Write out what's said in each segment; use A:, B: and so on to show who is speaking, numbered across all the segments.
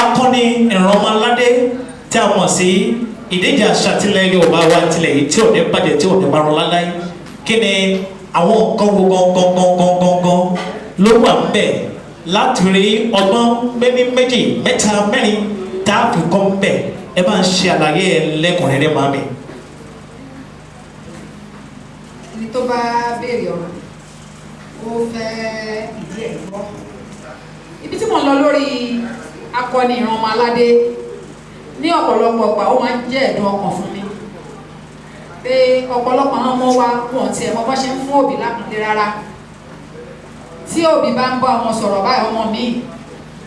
A: Akọni ìran ọmọ aládé tí a mọ̀ sí ìdíje àṣà tilẹ̀ Yorùbá wa tilẹ̀ yìí tí ò ní bàjẹ́, tí ò ní parun láláí. Kí ni àwọn nǹkan wo gangan gangan gangan ló wà ńbẹ̀ láti rí ọgbọ́n méní, méjì, mẹ́ta, mẹ́rin tá a fi kọ́ ńbẹ̀? Ẹ bá ń ṣe àlàyé ẹ lẹ́kùnrẹ́rẹ́, màmí.
B: Ẹni tó bá béèrè ọ̀rọ̀, ó fẹ́ ìdí ẹ̀ gbọ́. Ibi tí mo ń lọ lórí akọni ìran ọmọ aládé, ní ọ̀pọ̀lọpọ̀ ọgbà, ó máa ń jẹ́ ẹ̀dùn ọkàn fún mi pé ọ̀pọ̀lọpọ̀ àwọn ọmọ wa, wọn tiẹ̀ mọ bá ṣe ń fún òbí lápọ̀nlé rárá. Tí òbí bá ń bá ọmọ sọ̀rọ̀ báyìí, ọmọ míì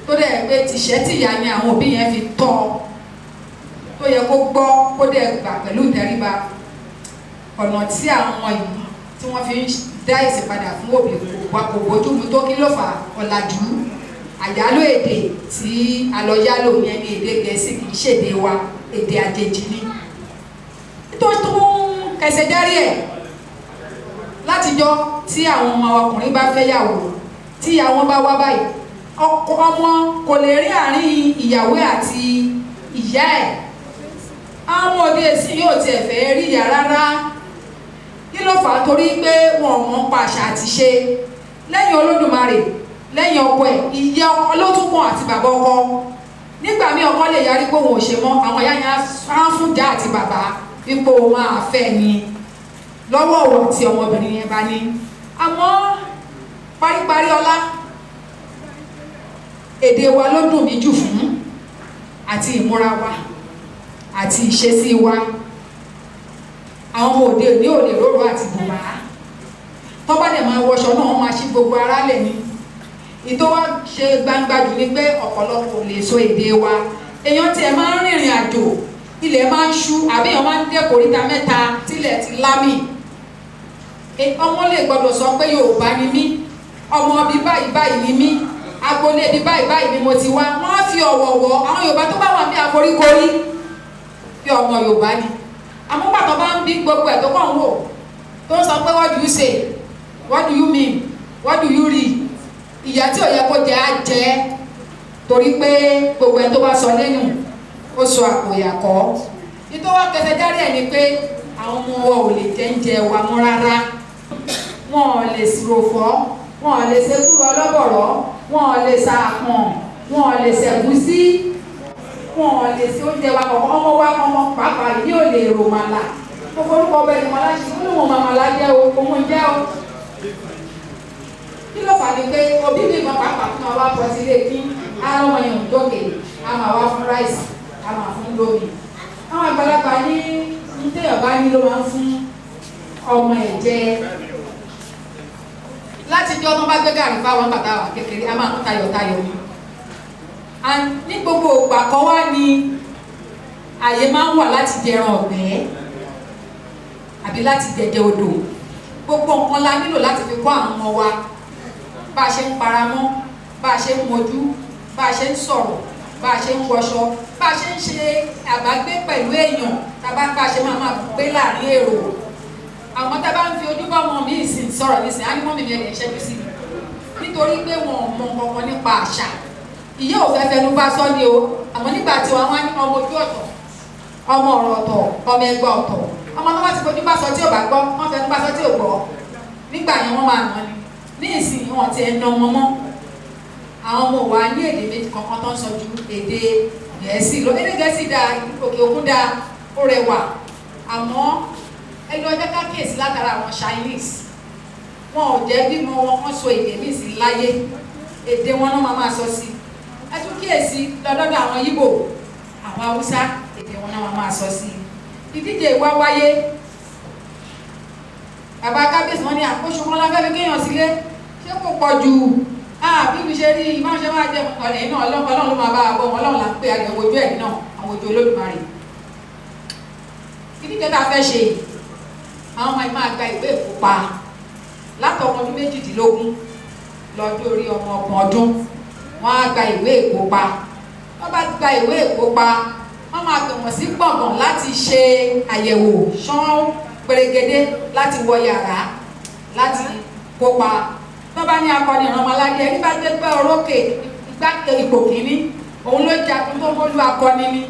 B: tó dẹ̀ pé tìṣẹ́ tìyà ni àwọn òbí yẹn fi tọ́ ọ, tó yẹ kó gbọ́, kó dẹ̀ gbà pẹ̀lú ìtẹríba, ọ̀nà tí àwọn ọmọ yìí tí wọ́n fi ń dá èsì padà fún òbí kò bójú mu tó. Kí ló fà á? Ọ̀làjú, àyálò èdè tí a lọ yálò yẹn ní èdè Gẹ̀ẹ́sì, kì í ṣèdè wa, èdè àjèjì ni. Nítorí tó ń kẹsẹ̀ járí ẹ̀ látijọ́, tí àwọn ọmọ ọkùnrin bá fẹ́ yàwó, tí ìyàwó bá wá báyìí, ọkọ ọmọ kò lè rí àárín ìyàwó àti ìyá ẹ̀. Àwọn òde èsì yóò tiẹ̀ fẹ́ rí ìyá rárá. Kí ló fà á? Torí pé wọn ò mọ̀ pa àṣà àti ṣe. Lẹ́yìn Olódùmarè, lẹ́yìn ọkọ ẹ̀, ìyá ọkọ ló tún kàn àti bàbá ọkọ. Nígbà míì, ọkọ lè yarí pé òun ò ṣe mọ́, àwọn ìyá yẹn á fún ìyá àti bàbá ipò máa fẹ́ ni lọ́wọ́ òwò tí ọmọbìnrin yẹn bá ní. Àmọ́ paríparí ọlá, èdè wa ló dùn mí jù fún, àti ìmúra wa àti ìṣesí wa. Àwọn ọmọ òde òní ò lè róró àti bùbá. Tó bá dẹ̀ máa wọṣọ náà, wọ́n máa ṣí gbogbo ara lẹ̀ ni. Ìtò wa ṣe gbangba jù ni pé ọ̀pọ̀lọpọ̀ ò lè sọ èdè wa. Èèyàn tiẹ̀ máa ń rìnrìn àjò, ilẹ̀ máa ń ṣú, àbí èèyàn máa ń dé kòríta mẹ́ta tílẹ̀ ti lámì, ọmọ lè gbọdọ̀ sọ pé Yorùbá ni mí, ọmọ bíi báyìí báyìí ni mí, agboolé bíi báyìí báyìí ni mo ti wá. Wọ́n á fi ọ̀wọ̀ wọ̀. Àwọn Yorùbá tó bá wà bí àforíkorí bí ọmọ Yorùbá ni. Àmọ́ pàtó bá ń bí gbogbo ẹ̀ tó kàn ń wò, tó ń sọ pé, "What do you say? What do you mean? What do you read?" Ìyà tí ò yẹ kó jẹ á jẹ, torí pé gbogbo ẹ̀ tó bá sọ lẹ́nu, ó sọ àpò ìyàkọ́. Nítorí wá kẹsẹ̀ járe ẹ̀ ni pé àwọn ọmọ wa ò lè jẹ oúnjẹ wa mọ́ rárá. Wọn ò lè ròfọ́, wọn ò lè ṣekúrò ọlọ́bọ̀rọ̀, wọn ò lè sàpọ̀n, wọn ò lè ṣẹ̀gúsí, wọn ò lè ṣe oúnjẹ wa kọ̀ọ̀kan. Ọmọ wa, ọmọ pàápàá yìí ò lè rò màlà. Mo forúkọ ọbẹ̀ ni màlá ṣe, ó ní wọn màmàlà jẹ́ o, òun jẹ́ o. Kí ló fà ní pé òbí mi kan pàápàá fún wa pọ̀ sí ilé kí ara ọmọ yẹn ò jókè, a máa wá fún rice, a máa fún lómi. Àwọn àgbàlagbà ní ní téèyàn bá ní ló máa ń fún ọmọ ẹ̀ jẹ. Látijọ́ tó bá gbé gàrí fáwọn bàtà wà kékeré, a máa ń tayọ̀tayọ̀ ni. And ní gbogbo ìgbà kan wá ní àyè máa ń wà láti jẹran ọ̀gbẹ́ àbí láti jẹjẹ odò. Gbogbo nǹkan la nílò láti fi kọ́ àwọn ọmọ wa, bá a ṣe ń paramọ́, bá a ṣe ń mojú, bá a ṣe ń sọ̀rọ̀, bá a ṣe ń wọṣọ, bá a ṣe ń ṣe àbágbé pẹ̀lú èèyàn, tàbá bá a ṣe máa máa gbé láàrin èrò. Àwọn tá a bá ń fi ojú bá ọmọ mi ìsìn sọ̀rọ̀ nísìn, á ní mummy mi, ẹ̀ lè ṣẹ́jú sí mi, nítorí pé wọn ò mọ nǹkan nípa àṣà. Ìyá ò fẹ́ fẹnu bá sọ ni o. Àmọ́ nígbà tí wọn wá ní ọmọ ojú ọ̀tọ̀, ọmọ ọ̀rọ̀ ọ̀tọ̀, ọmọ ẹgbẹ́ ọ̀tọ̀, ọmọ tó bá ti fojú bá sọ tí ò bá gbọ́, wọ́n fẹnu bá sọ tí ò gbọ́, nígbà yẹn wọ́n máa nà ni. Ní ìsìn, wọn ti ẹ̀ nà ọmọ mọ́. Àwọn ọmọ wa ní èdè méjì kankan tó ń sọ ju èdè Gẹ̀ẹ́sì lọ. Èdè Gẹ̀ẹ́sì dáa, òkè òkun dáa, ó rẹwà, àmọ́ ẹni ọjọ́ ká kíyèsí látara àwọn Chinese, wọn ò jẹ́ bímọ wọn kán sọ èdè míì sí láyé, èdè wọn náà máa máa sọ sí. Ẹ tún kíyèsí lọ́dọ́dọ̀ àwọn Yíbò, àwọn Haúsá, èdè wọn náà máa máa sọ sí. Ìdíje ìwá wáyé, bàbá kábíyèsí wọn ní àkóso kan láfẹ́ fi kéèyàn sílé. Ṣé kò pọ̀ jù? Bí mi ṣe rí ìmáà ṣe máa jẹ ọ̀lẹ́ náà, Ọlọ́run ló máa bá a bọ̀ wọn. Ọlọ́run là ń pè àgbẹ̀ ojú ẹ̀ náà, àwọn ojú Olódùmarè. Ìdíje tá a fẹ́ ṣe yìí, àwọn ọmọ yìí máa gba ìwé ìkópa látọmọ ọdún 18 lọ́jọ́ orí ọmọ 30 ọdún. Wọ́n á gba ìwé ìkópa. Wọ́n bá gba ìwé ìkópa, wọ́n máa pè wọ́n sí gbọ̀ngàn láti ṣe àyẹ̀wò ṣán pèrègede láti wọ yàrá láti kópa. Tó bá ní akọni ìran ọmọládé, ẹni bá gbé gbé orókè igbá ipò kìíní, òun ló Jagun Kúmólú akọni ni.